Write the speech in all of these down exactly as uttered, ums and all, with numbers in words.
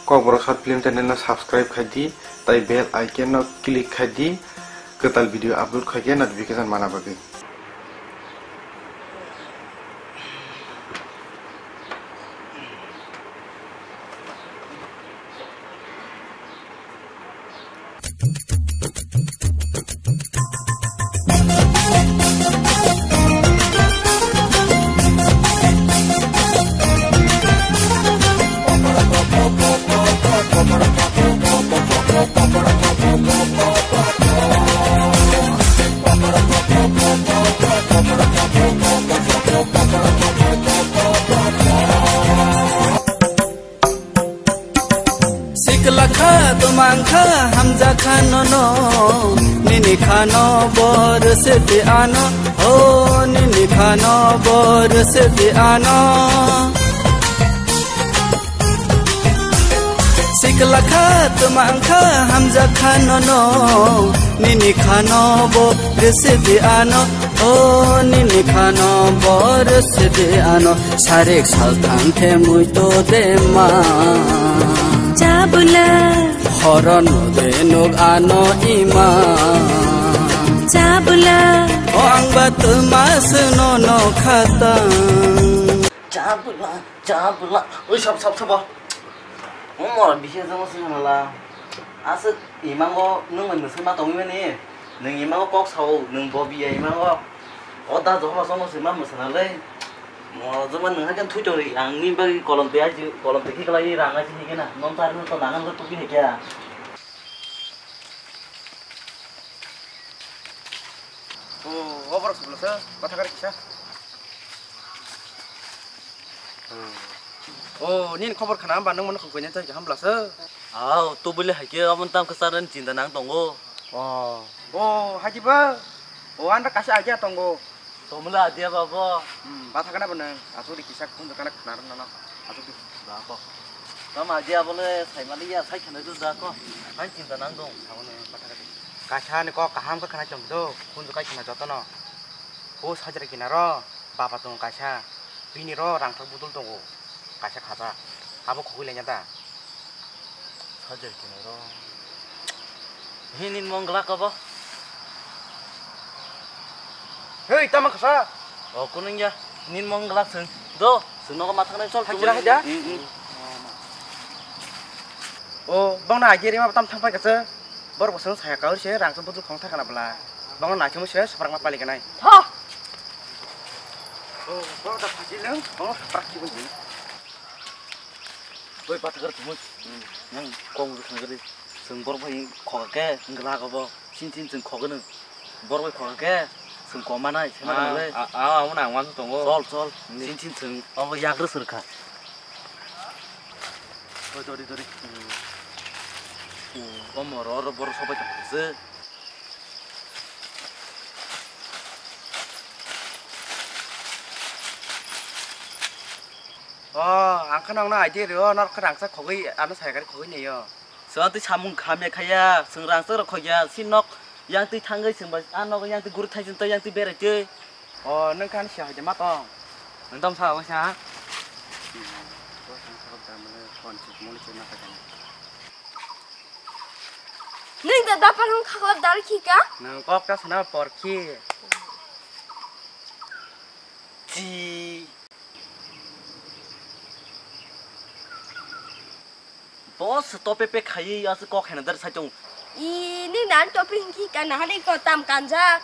Kokborok Short Film channel no subscribe khai di, tai bell icon no click khai di, kwtal video upload khai khe notification mana bagwi. Sikla kha, twmang kha, hamjak kha nono. Nini khano bor sete ano, oh, nini khano bor sete ano. Sikla kha, twmang kha, hamjak kha nono. Nini khano bor sete ano, oh, nini khano bor sete ano. Sarik salthang khe muitu de ma. Chabula. Horo no de nuk ano ima. Chabula. O ang ba twma se nono khatang. Chabula, chabula. Oi, sab, sab, sab. O mora bisi jama se nala. Aswk imango nwng bai mwswk ma tongwi mani. Nwng imango kok sao, nwng bo biya imango. O da jokhma sono se ma mwsana le. Mo joma nwng haikhe thwi tongri, ang ni bagwi kolom twi aji, kolom twi khiklai rang aji hikhe na. Non tar no to nangan le tuki hikhe. O, o borok subla sa, bathakar kisa. O, nini khobor khana ba nwng mano khukui nai tongkha hamla sa. Aw, tubuli haikhe aboni tam kwchar nani chinta nang tongo. O. O, haji ba. O, anda kaisa idea tongo. Tomla idea ba bo. Hmm, batha kana bo nwng. Asuk di kisa khun kana khna rw nano. Asuk di. Ba ko. Tam idea bole sai mali ya, sai khna du da ko. Hai chinta nang dong. Sabo nwng batha kana. Kaisa ni kok kaham khe khna chong do. Khun kai khna jotono. O sajra kinaro. Baba tongo kaisa. Bini ro rangthak budul tongo. Kaisa khaja. Abo khogwi lenya da. Sajai kene ro. Hini mongla ka ba? Hei, tama kasa. O, kunung ya. Nin mongla sung. Do, sung nogo mathang nai sol. Hajira haja? Mm, mm. O, bang na aje rima tam thang pai kasa. Bor bosong saya kau se rang budul khong thakana bla. Bang na chemu se saprak ma pali kanai. Tho. O, bang da phajileng, bang saprak kibun. Oi, bathakar kumus. Hmm. Nang kong rwkha gari. Chwng borok bai khoga khe, wngla gobo. Sin sin chwng khogwi nw. Borok bai khoga khe, chwng koma nai, sema nang le. A, a, amo nang wan tongo. Chol, chol. Ni. Sin sin chwng, obo yagra sirkha. Oi, dori, dori. Hmm. Omo ro, ro, borok sobai tong se. O, ang khe nokno idea rio, norok khe rangchak khogwi, ano sai gari khogwi naio. Chwng twi samung khamya khaya, chwng rangchak rok khogya, si nok yang twi thangwi chwng bai, a nok yang twi guri thai chwng twi yang twi berai twi. O, nwng khe ani si hai de ma tong. Nwng tong sa, o sa. Nwng da dapar hwn khakla dar khi ka? Nwng kok ta sana por khi. Chi. Boss tope pe khaiwi aswk kok hena dar sai tong. I, ni nan tope hwnki ka nahani ko tam kanjak.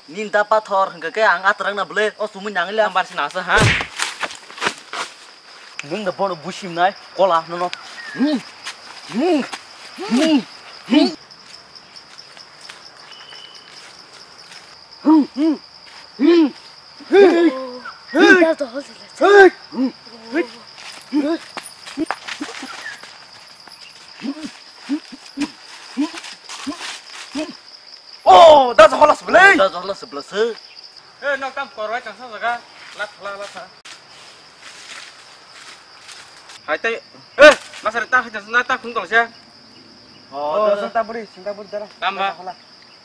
Nin da pathor hwnka khe ang atrang na bwle o sumui nangli ang barsi nasa ha. Nwng da bono busim nai kola nono. Hmm. Hmm. Hmm. Hmm. Oh, da hola sebelah. Da hola sebelah se. Eh, nok tam korwai tangsa jaga. Lat la lat. Hai tai. Eh, masa ta hai tangsa ta khung tong se. Oh, da ta buri, sing ta buri dara. Tamba. Hola.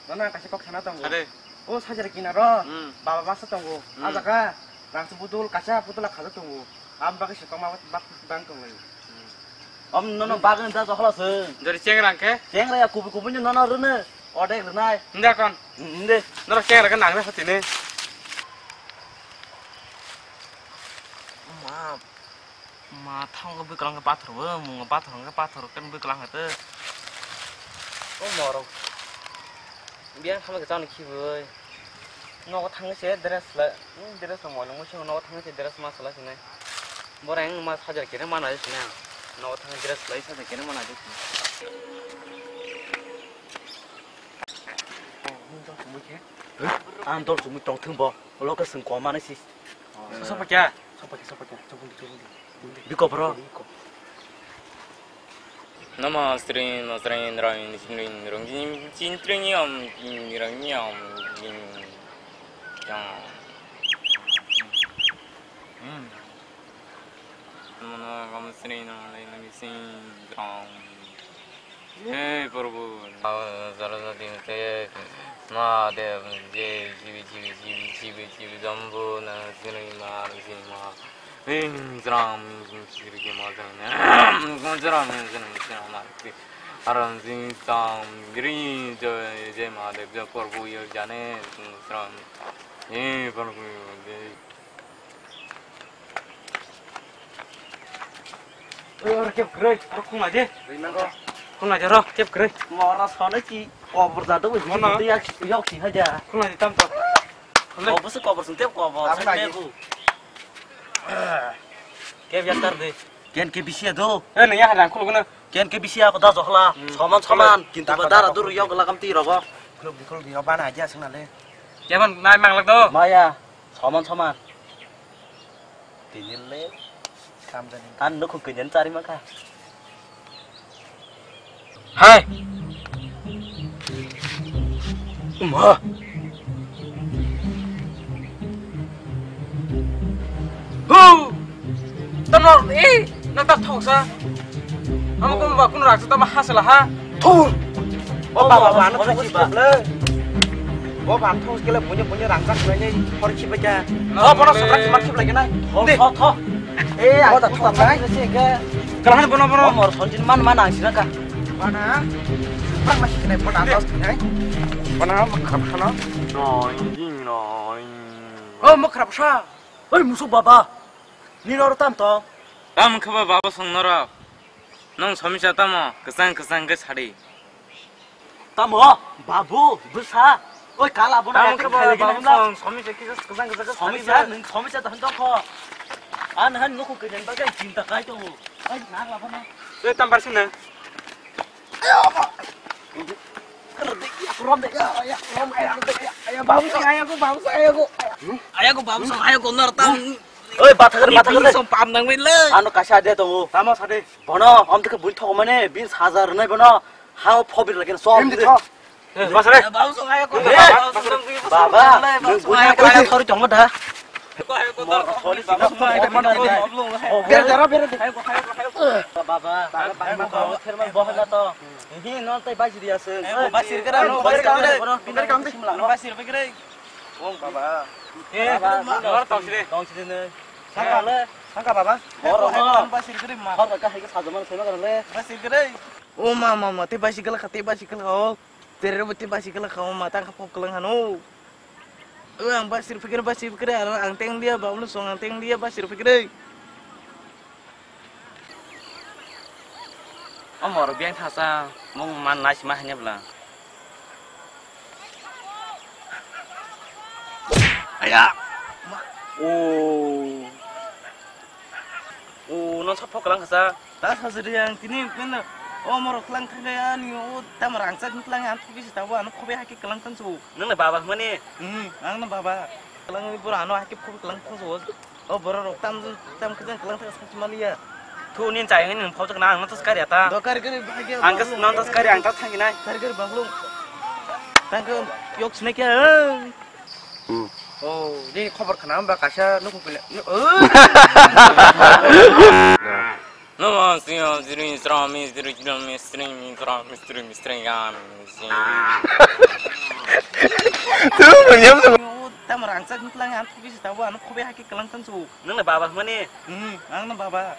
Nana kasi kok sana tong. Ade. Oh, sajara kinaro. Hmm. Baba masa tongo. Hmm. Ajaga. Rangsu budul kasa putula khaja tongo. Am bagwi se tongma bak bang tong lai. Om nono bagwi da jokla se. Jori chengra khe? Chengra ya kubu kubu ni nono rene. Odek renai. Nda kon. Nde. Noro chengra khe nang re hati ne. Ma, ma thang ko biklang ke pathor bo, mung pathor ke pathor kan biklang hate. O morok. Biang khama ke chani khiboi. Nogo thangwi se dress la, hmm, dress rok moilong musi nogo thangwi se dress ma sala sinai. Boreng ma sajar kene mana je sinai. Nogo thangwi dress lai sajar kene mana je sinai. Ang dol chumui tong thung bo, ulo ke sung koma nai si. Sopak ya? Sopak ya, sopak ya, sopak ya, sopak ya. Biko bro. Namo sri masri nrang sri nrang jin jin tring yam jin nrang yam jin jang. Hmm. Namo namo sri nrang sri nrang. He Prabhu, Saraswati te Mahadev, je jibi jibi jibi jibi jibi jambu na sri ma sri ma. Ring jram sri ma jram. Jram jram jram ma sri. Aram sing tam giri jai jai Mahadev jai Prabhu yo jane jram. He Prabhu, jai. Oi, oro kep kwrwi, oro khung lai di. Rinango. Khung lai di, oro kep kwrwi. Mora sone ki kobor jado bo. Mono. Yak, yok si haja. Khung lai di tam to. Kobor se kobor sung tep kobor. Abang sung lagi. Tep bu. Kep yak tar di. Ken ke bisi ado. Eh, nang ya hadang khuluk na. Ken ke bisi ako da jokla. Hmm. Soman soman. Kintu ba dara dur yok lakam ti rogo. Khuluk di khuluk di yo bana aja sung na le. Keman nai mang lak do. Maya. Soman soman. Tini le kam jani. An nukhung kainan chari maka. Hai. Uma. Hu. Tamo, eh, na ta thoksa. Amo ko ba kun raksa tamo hasala ha. Thu. O baba, baba, ano thok si ba. Bo ban thong skele bunya bunya rangchak nai hor khibai kha. Oh, bono sakra khima khiblai kha nai. Tho, tho, tho. Eh, oh, ta thong nai. Kalahan bono, bono. Mor sonjin man man ang sina ka. Mana? Bang masih kena bono atas nai. Mana khap khana? Noi, ding noi. Oh, mo khap sa. Oi, musu baba. Ni noro tam to. Tam khaba baba song noro. Nong somisa tamo, kesang kesang ke sadi. Tamo, babu, bwsa. Oi, kala bono. Tamo khe khailai gini babu hwnla. Song, somisa kisa kwchang kwchang khe somisa, sadi. Nwng somisa ta hwn tongkho. An han nukhung kainan bagwi chinta kai tongo. Oi, nang la bono. Oi, tambar sina. Ayo, ba. Rom de, ya, rom de, ya, ya, rom, ya, ya, ya, babu song, ayo, babu song, ayo. Ayo, babu song, ayo, nar tam. Oi, bathagar, bathagar. Song pam nang bai le. Ano kasa de tongo. Tamo sade. Bono, om tike bui thok mane, bin sajar nai bono. Hao phobir lagi som. Em de tho. Bas re. Baba, nwng buina kaya thori tongo da. Bera jara, bera de. Baba, baba, baba, thermal bohla to. Hi non tai bajri ase. Bajri kara, bajri kara. Bajri kara. Wong baba. Eh, baba, baba, tong sini. Tong sini ne. Sangka le. Sangka baba. Boro no. Bajri kara ma. Hor ka hai ka sajaman sema kara le. Bajri kara. O ma, ma, ma, te basi kala kha, te basi kala kha, o. Tere bo te basi kala kha, o ma, ta kha pop kalang hano. O ang basi rupikre, basi rupikre, ang, ang teng lia, ba, ulo song ang teng lia, basi rupikre. O moro biang thasa, mung man nai sima hanya bla. Aya. O. O, no sap phok lang sa. Ta sa jeri ang tini pena. O moro klang thang ya ni o tam rang sa klang an phobi sa ta bo ano phobi haki klang thang su. Nang na baba mani. Hmm, ang na baba. Klang ni bura ano haki phobi klang thang su. O boro rok tam tam kajang klang thang sa maliya. Thu nin chai nin phok na ang no tas kari ata. Do kari kari bhagya. Ang kas no tas kari ang tas thang nai. Kari kari bablung. Tang ko yok sne kya. Hmm. Oh, nini khobor khna hwnba kaisa nukhung pila. Oh. Namo sri sri srami sri srami sri srami sri sri yami sri. Tuh, nyam tuh. Tamo rangchak wngklang ang thugwi se tabo ano khobai hakhe kwlang tang su. Nang le baba hwnmani? Hmm, ang no baba.